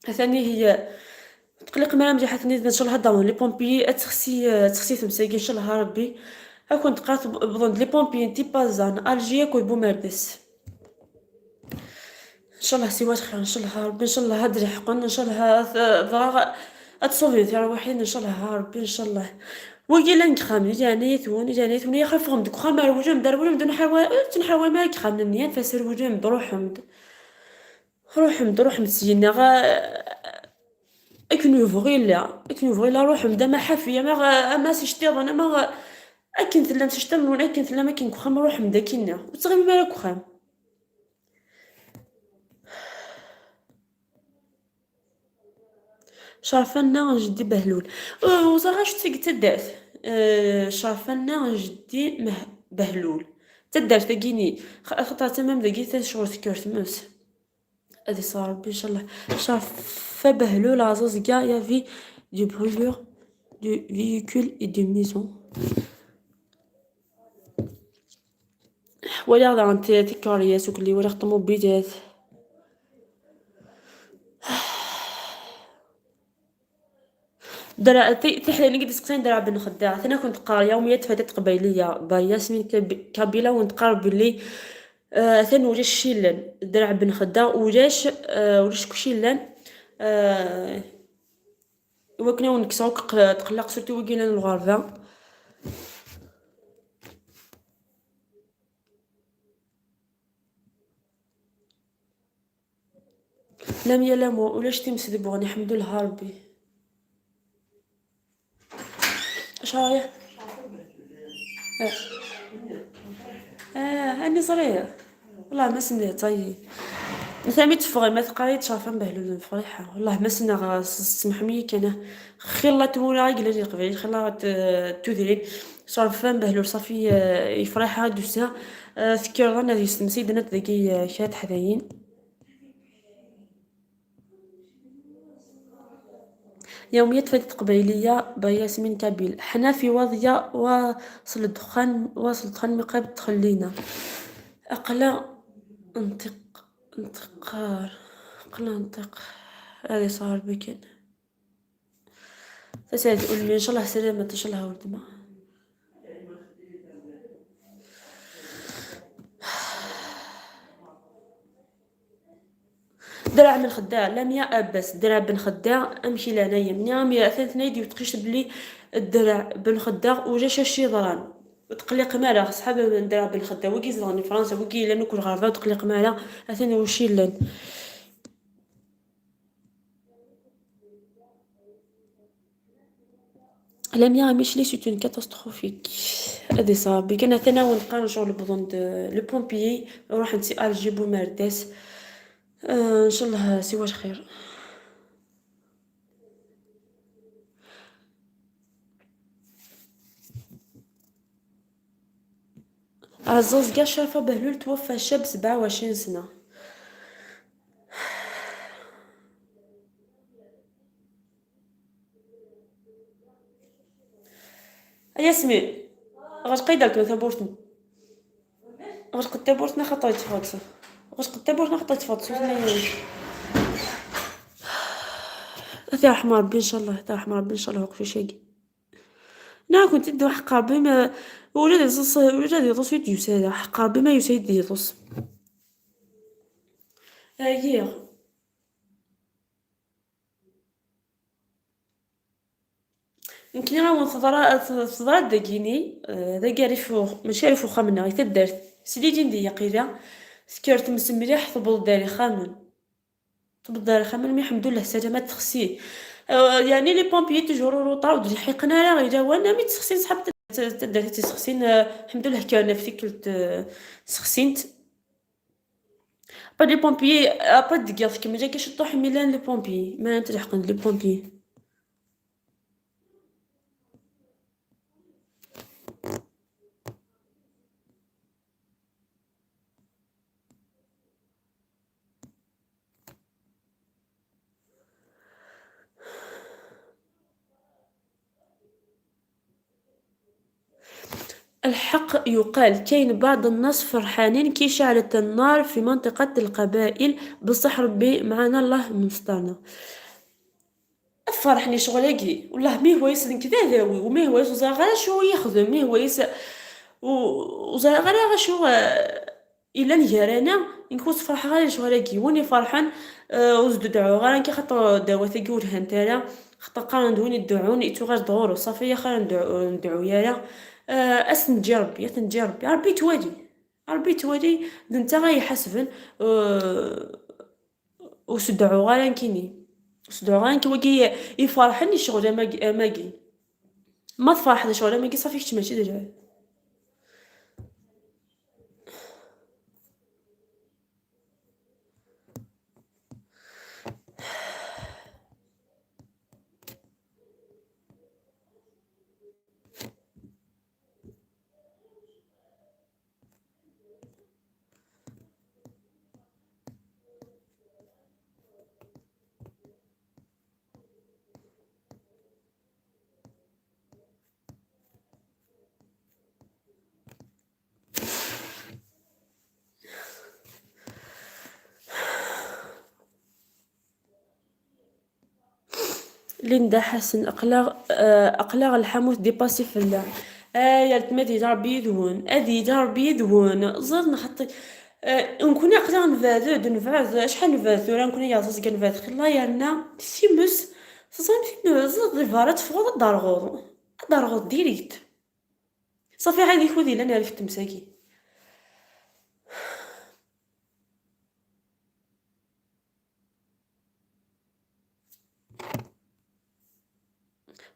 أثاني هي تقلق مرام جحتني، إن شاء الله هضروا لي بومبيي، أتخسي، أتخسي تمساكي، إن شاء الله ربي. أكون تقات بظن لي بومبيين تيبازان ألجي أكد بومردس. إن شاء الله سوات خير، إن شاء الله ربي، إن شاء الله هاد يحقن، إن شاء الله هاد، دراغ أتصوفي في رواحين، إن شاء الله ربي، إن شاء الله. ويجي لنك خامي، جاني يثون، جاني يثون، يخاف فهم دك خام، روجم دار، روجم دون حوا-، تنحوا ما يك خام نيان، فسر وجم بروحهم د-، روحهم د-، روحهم سينا، غا-، أكن يبغي لا، أكن يبغي لا روحهم دا ما حافية، ما غا-، ما سشتي أنا، ما غا-، أكن تلام سشتم، وأكن تلام أكن كخام روحهم دا كنا، وتغيب ما لك خام. شرفنا جدي بهلول. أه، وزغا شتي قلت الدرس. أه، شرفنا جدي مه-، بهلول. تدرس تقيني. خ-، خطرة تمام دقيقة شغل ذكرت موس. هذه صار ربي إن شاء الله. شرف بهلول عزوز كاع يا في دو برويور دو فيكول اي دو ميزون. ولا غدا انت تيكاريات وكلي ولا طوموبيلات. درا تي تحلى نقد سقسين درا بن خداع. أنا كنت قارية يوميات فتاة قبايلية با ياسمين كب-، كابيلا، ونتقارب بلي، آه، ثان ولاش شيلان درا بن خداع ولاش، آه، ولاش كشيلان. آه، وكنا ونكسوك ق-، تقلق سورتو وكينا الغربة. لم يلموا ولاش تمس دبوني، الحمد لله ربي. اش رايح؟ آه. آه، أني صغير. والله ما سمعت، طيب. مثلا تفغي ما تقريتش، عارفة، مبهلول فرحة. والله ما سمع، سمحمي كان. خلا تمورا قليل القبيل، خلا ت-، تدري. صار فان بهلول صافي، آه، يفرحها دوسها. آه، ذكر رانا ذي سمسي دنت ذكي، آه، شات حذايين. يوميات فاتت قبايلية با ياسمين كابيل. حنا في وضية واصل الدخان، واصل الدخان مقابل تخلينا. أقلا انتق-، انتقار. أقلا انتق-، هذه صار بكن. Asad Ulmi, ncallah salamat, ncallah weltma. Ddreɛ Ben Xeddaɛ, Lamia Abbas, Ddreɛ Ben Xeddaɛ, amek i llan ay mmi? Atan tenna-yi-d yiwet teqcict belli Ddreɛ Ben Xeddaɛ ulac acu yeḍran. Ur tqelliqem ara, ṣṣḥab n Ddreɛ Ben Xeddaɛ, wigi izedɣen di Fransa, wigi yellan akk lɣerba, ur tqelliqem ara, atan wacu yellan. Lamia Micli, c'est une catastrophique. Ad iṣab. Kan atan awen qqaren ccɣel wwḍen-d, euh, les pompiers, ruḥen si Alger, Bumerdas. Euh, ncallah siwa lxir. Ɛeẓẓaẓ Gacafa Behlul twaffa ccab sebɛa u ɛecrin sna. A Yasmin, ɣelqi-d tawwurt-nni. Ɣelqet tawwurt-nni xaṭer yetteffeɣ-d ṣṣut. Ɣelqet tawwurt-nni xaṭer yetteffeɣ-d ṣṣut. Ad t-yerḥem Ṛebbi ncallah, ad t-yerḥem Ṛebbi ncallah uqcic-agi. Neɣ kent-id ḥeqq Ṛebbi ma ula d iḍes, ula d iḍes ur d-yusa ara. Ḥeqq Ṛebbi ma yusa-d d iḍes. Ɛyiɣ. Nekni awen teḍra, teḍra-d dagini, eh, dagi ar ifuɣ, mačči ar ifuɣ uxxam-nneɣ, i taddart. S lilin di yaqila, tekker tmes mliḥ, tewweḍ-d ar ixxamen. Tewweḍ-d ar ixxamen, mi ḥemdullah, ssalamat texsi. Eh, yeɛni les pompiers toujours ur uṭar, ur d-lḥiqen ara i lawan, mi tt-sexsin ṣṣḥab taddart, ad tt-sexsin, eh, ḥemdullah, kkren ɣef tikkelt, eh, sexsin-t. Après les pompiers, après deg yiḍ kemmel akka ciṭuḥ imi llan les pompiers, mi ara tent-leḥqen les pompiers. الحق يقال، كاين بعض الناس فرحانين كي شعلت النار في منطقة القبائل، بصح ربي معانا، الله من ستارنا. Ad ferḥen i ccɣel-agi. Wellah, mi hwayes nekk d adawi, u mi hwayes ur ẓriɣ ara acu i yexdem, mi hwayes u-, ur ẓriɣ ara acu, eh, yellan gar-aneɣ, nekk ur sferḥeɣ ara i ccɣel-agi. Win iferḥen, eh, ur s-d-deɛɛuɣ ara nekk, xaṭer dɛawat-agi ur lhant ara, xaṭer qqaren-d win ideɛɛun, ittuɣal-d ɣur-s, ṣafi, axir ur nedɛu-, ur nedɛu ara. Eh, ad s-neǧǧi Rebbi, ad t-neǧǧi Rebbi. Rebbi yettwali, Rebbi yettwali, d netta ara iḥasben, eh, ur s-deɛɛuɣ ara nekkini. Ur s-deɛɛuɣ ara nekk, wagi iferḥen i ccɣel amagi, amagi. Ma tferḥeḍ i ccɣel amagi, ṣafi kečč mačči d lɛib. Linda Ḥasen, aql-aɣ, eh, aql-aɣ lḥamu tdipasi fell-aɣ. Ay, ar tma ad yili Ṛebbi yid-wen, ad yili Ṛebbi yid-wen. Ẓer nxeṭṭi, eh, nekkni aql-aɣ nebɛed-d, nebɛed, acḥal nebɛed tura, nekkni yerẓa seg nebɛed xilla yerna times, teẓram times, ẓer di berra teffɣeḍ ad d-terɣuḍ, ad d-terɣuḍ direct. Ṣafi, ɛad ikud yellan ar tmes-agi.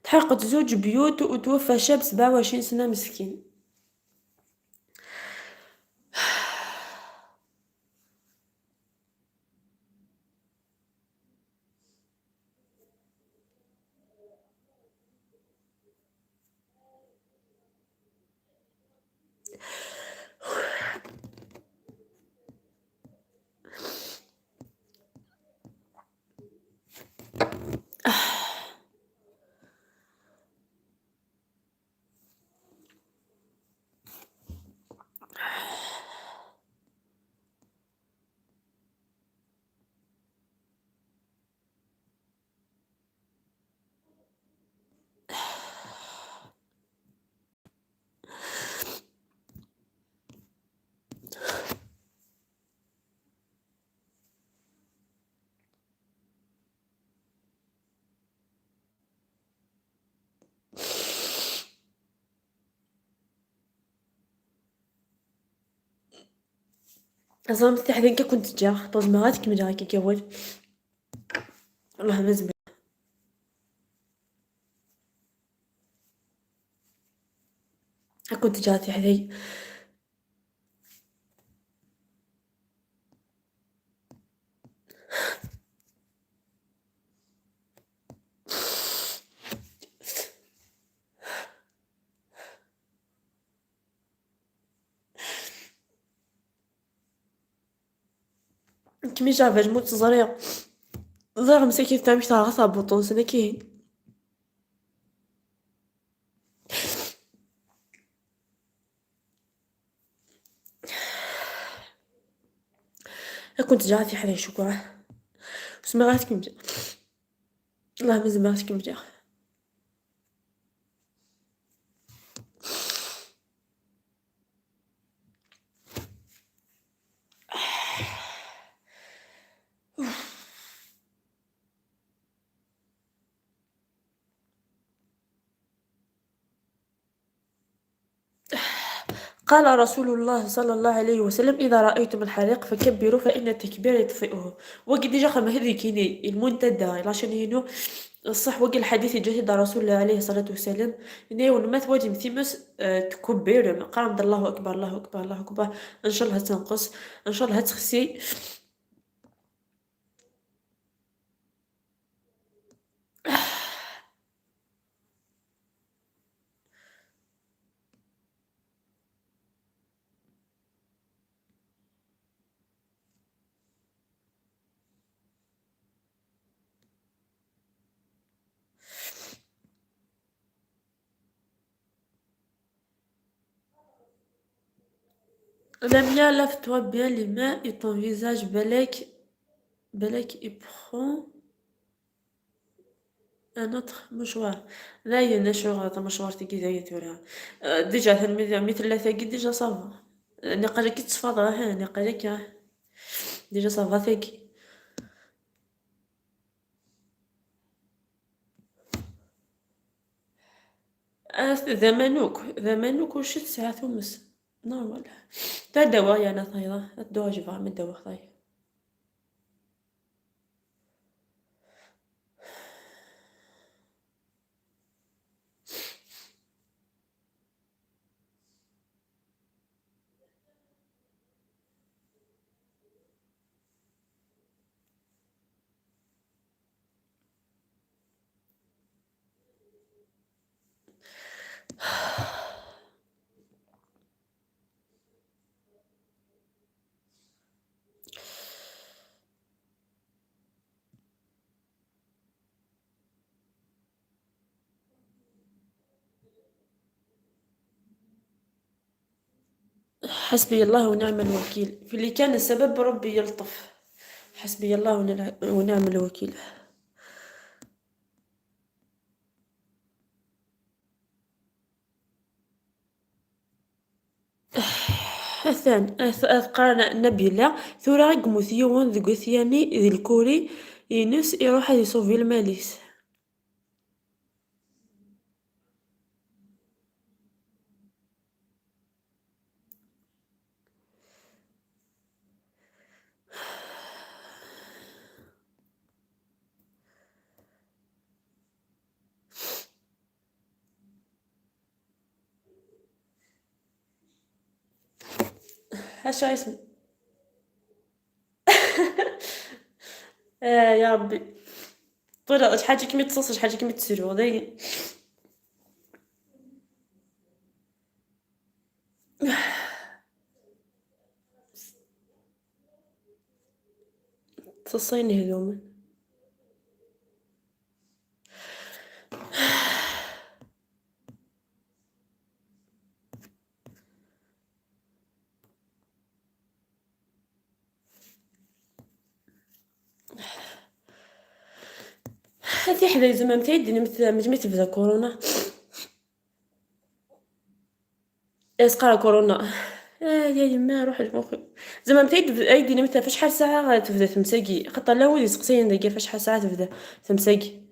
تحرقت زوج بيوت وتوفى شاب سبعة وعشرين سنة مسكين. Ẓriɣ tiḥdayin kan kent-ǧǧiɣ, ṭṭezmeɣ ad kemmleɣ akka awal. Wellah ma zemreɣ. Ad kent-ǧǧeɣ tiḥdayin. Kemmel Ǧaɛfar, ma ur teẓriḍ. Ẓriɣ msakit tamik teɣra tabuṭ-nsen akkin. Ad kent-ǧǧeɣ tiḥdayin, cukkeɣ. Usmeɣ ad kem-ǧǧeɣ. Wellah ma zemreɣ ad kem-ǧǧeɣ. قال رسول الله صلى الله عليه وسلم: إذا رأيتم الحريق فكبروا فإن التكبير يطفئه. Wagi déjà xedmeɣ-t deg kini, il Muntada, la chaîne inu. Ṣṣeḥ, wagi lḥadit yeǧǧa-t-id Rasul Llah عليه الصلاة والسلام. Yenna-yawen ma twalim times, eh, tkebirem, qqarem-d Allahu Akbar, Allahu Akbar, Allahu Akbar. Ncallah ad tenqes, ncallah ad texsi. Lamia, lave-toi bien les mains et ton visage, balak, balak il prend un autre mouchoir. Dayen, acu tamecwart-agi dayen tura? Euh, déjà, tanmi, mi tella tagi, déjà ça va. Niqal-ik i teṣfaḍ, ah, niqal-ik, ah. Déjà ça va tagi. Ah, d aman akk, d aman akk, ur tesɛa tumes. Normal. Ad d-awiɣ yerna tayeḍ, ad d-awiɣ, jebɣeɣ mi d-awiɣ tayeḍ. حسبي الله ونعم الوكيل، في اللي كان السبب ربي يلطف. حسبي الله ونع-، ونعم الوكيل. Atan, at-, at qqaren Nabila, tura i yemmut yiwen deg At Yanni di lkuri-ines, iruḥ ad iṣubi lmal-is. Acu isem? آه يا ربي. طول شحال كيما تصوص، شحال كيما تسيرو، دايما. تصين هذوما. هاتي حدا يزمم تيدي نمت مجمي تبدا كورونا. اسقرا كورونا. آه يا يما، روح المخ. زعما انت يد-، ايدي نمتها فشحال ساعة غتبدا تمساقي؟ خاطر لا ولي سقسيين دقيقة فشحال ساعة تبدا تمساقي.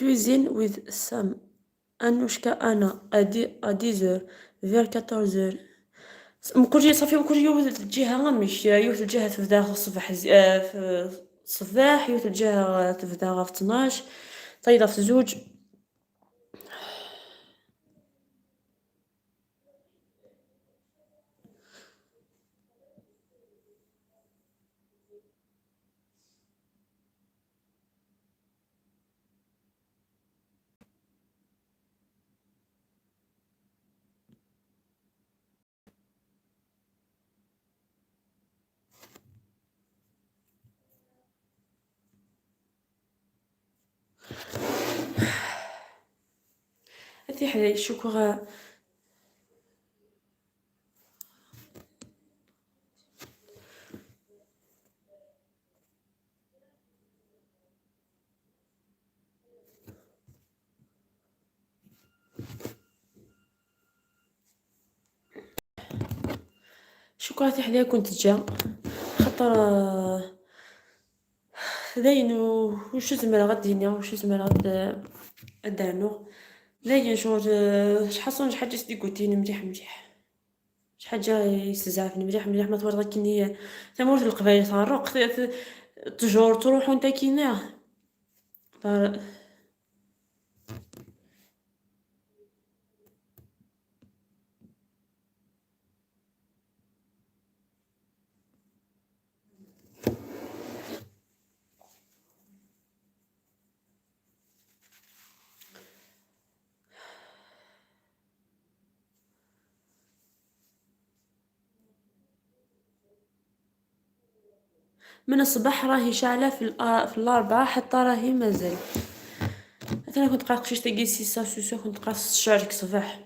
Cuisine with Sam. Anouchka Anna, à dix, à dix heures, vers quatorze heures. Mkul, صافي، mkul yiwet lǧiha amek, yiwet lǧiha tebda ɣef ṣṣbeḥ zi-, آه، في الصباح، yiwet lǧiha تبدا ɣef tnac، tayeḍ ɣef zuǧ. A tiḥday, cukkeɣ. Cukkeɣ a tiḥday ad kent-teǧǧa, xaṭer, ah, dayen u-, ur zemreɣ ad d-iniɣ, ur zemreɣ ad, ad d-rnuɣ. Dayen, ccɣel, ah, ḥaṣun, ḥaǧa s-d-igutin mliḥ mliḥ. Ḥaǧa yessezaɛfen mliḥ mliḥ, ma twalaḍ akken i tamurt n Leqbayel tɛerreq, t-, t-, ttjur ttruḥunt akkin. من الصباح راهي شاعلة في الأ-، في الأربعة حتى راهي مازال. مثلًا كنت قاعد قشيش تاكي سي سا سوسو، كنت قاعد شعرك صباح.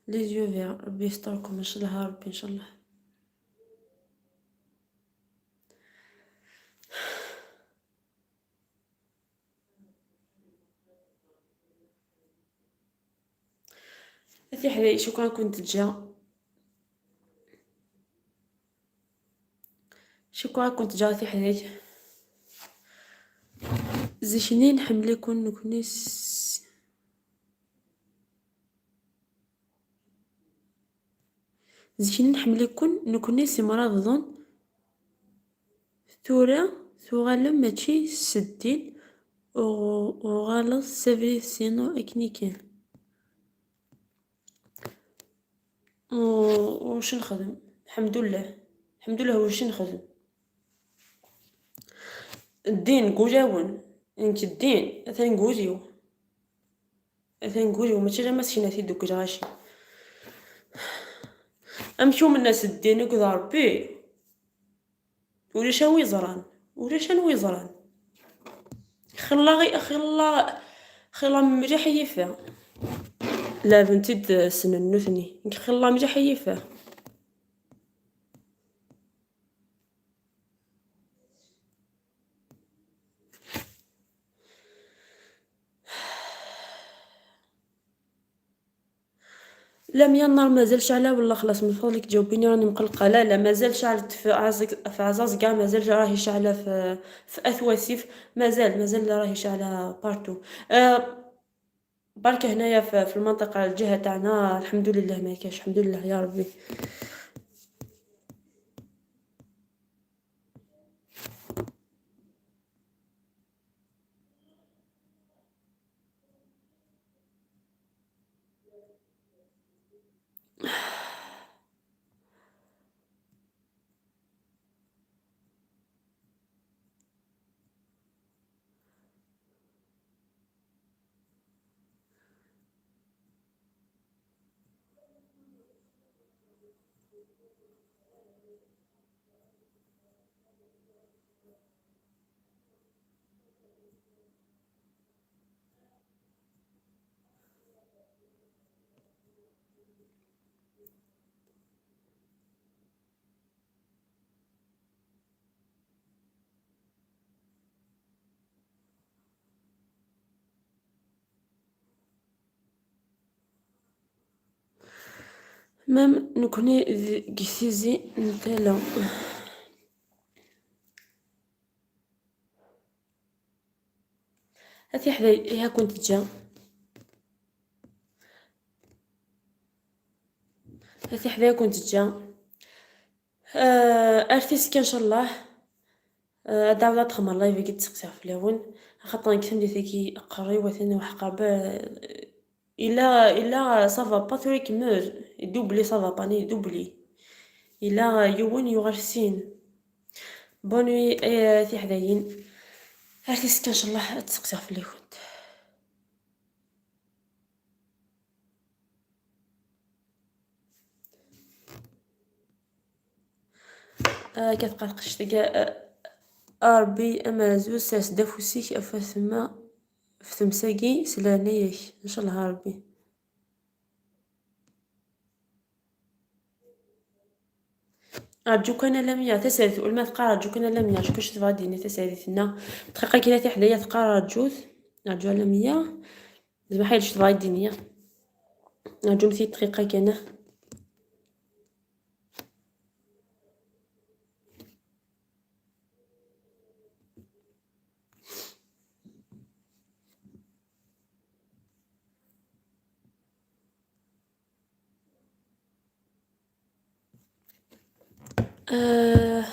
Les yeux verts، ربي يستركم إن شاء الله، يا ربي إن شاء الله. A tiḥday, cukkeɣ ad kent-teǧǧa. Cukkeɣ ad kent-teǧǧa a tiḥday. Zik-nni nḥemmel-iken nekni s-, zik-nni nḥemmel-iken nekni s imrabḍen. Tura tuɣalem mačči s ddin, uɣ-, uɣaleḍ s abrid sinu akken i kan. U-, u-, wac nexdem? Lḥemdullah. Lḥemdullah, wac nexdem? Ddin deg ulawen. Nekk ddin, atan deg wul-iw. Atan deg wul-iw, mačči alamma sekna-t-id deg lɣaci. Amek umennas ddin akked Ṛebbi? Ulac a wi ẓran, ulac a wi ẓran. Xilla, xilla, xilla mliḥ yifa. Laben-t-id ssnen nutni. Nekk xilla mliḥ yifa. Lamya النار مازال شاعلة ولا خلاص؟ من فضلك جاوبيني، راني مقلقة. لا، لا، مازال شاعلة في عزق-، في عزازقة، مازال راهي شاعلة في، في أثواسيف، مازال، مازال راهي شاعلة partout. آه، برك هنايا في، في المنطقة، الجهة تاعنا، الحمد لله ما كاش، الحمد لله يا ربي. Même nekkni deg tizi n tala. A tiḥday, iha kun teǧǧa. A tiḥday, kun teǧǧa. Ah, ar tis kan, ncallah. Ah, ad ɛawdeɣ ad xedmeɣ live-agi d-seqsiɣ fell-awen. Axaṭer nekk tamdint-agi qerriwet, atan uḥqab, ah, illa, illa ça va pas, tura ikemmel. Idubli, ça va pas, ni idubli. Illa yiwen yuɣal sin. Bonne nuit, eh, tiḥdayin. Ar tis kan, ncallah, ad d-seqsiɣ fell-akent. Ah, kat tqad qect-agi, ah, a Ṛebbi amerzu, sers-d afus-ik ɣef tma, ɣef tmes-agi, s leɛnaya-k, ncallah a Ṛebbi. Rǧu kan a Lamia, tasertit, ul ma teqqar rǧu kan a Lamia, rǧu kan, acu tebɣa ad d-tini tasertit-nna? Dqiqa kan a tiḥdaya, teqqar rǧut, rǧu a Lamia. Zma ḥayd acu tebɣa ad d-tini. Rǧumt-iyi dqiqa kan. Ah,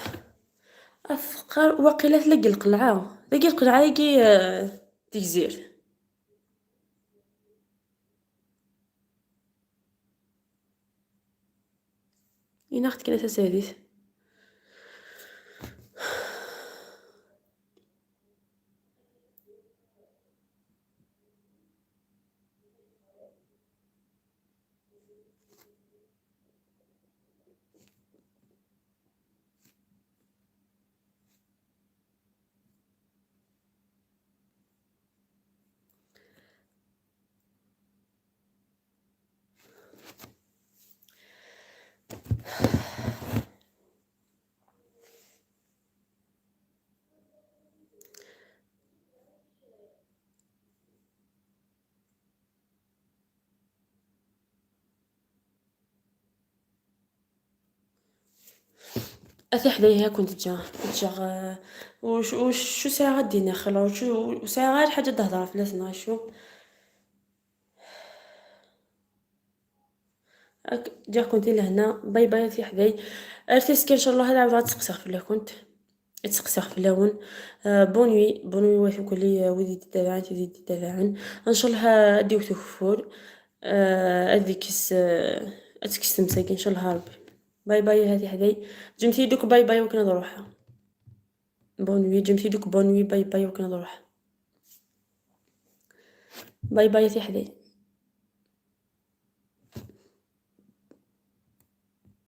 afqar, waqila tella deg lqelɛa. Dagi lqelɛa-agi, ah, Tegzirt. Inaɣ-d kan a tasertit. A tiḥdayin, ha kent ǧǧeɣ, ǧǧeɣ, eh, ur, ur, ur sɛiɣ ad d-iniɣ xilla, ur, ur sɛiɣ ara lḥaǧa ad d-hedreɣ fell-asen, acu. Ak-, ǧǧiɣ-kent di lehna. Bye bye a tiḥday. Ar tis kan, ncallah, ad ɛawdeɣ ad seqsiɣ fell-akent. Ad seqsiɣ fell-awen. Euh, bonne nuit, bonne nuit i wat ukli, euh, wid i d-itabaɛen, tid i d-itabaɛen. Ncallah, euh, ad d-iwet ugeffur. Euh, ad ikkes, euh, ad tekkes tmes-agi, ncallah Rebbi. Bye bye a tiḥday. Ǧǧemt-iyi-d akk bye bye wakken ad ruḥeɣ. Bonne nuit, ǧǧemt-iyi-d akk bonne nuit, bye bye wakken ad ruḥeɣ. Bye bye a tiḥday.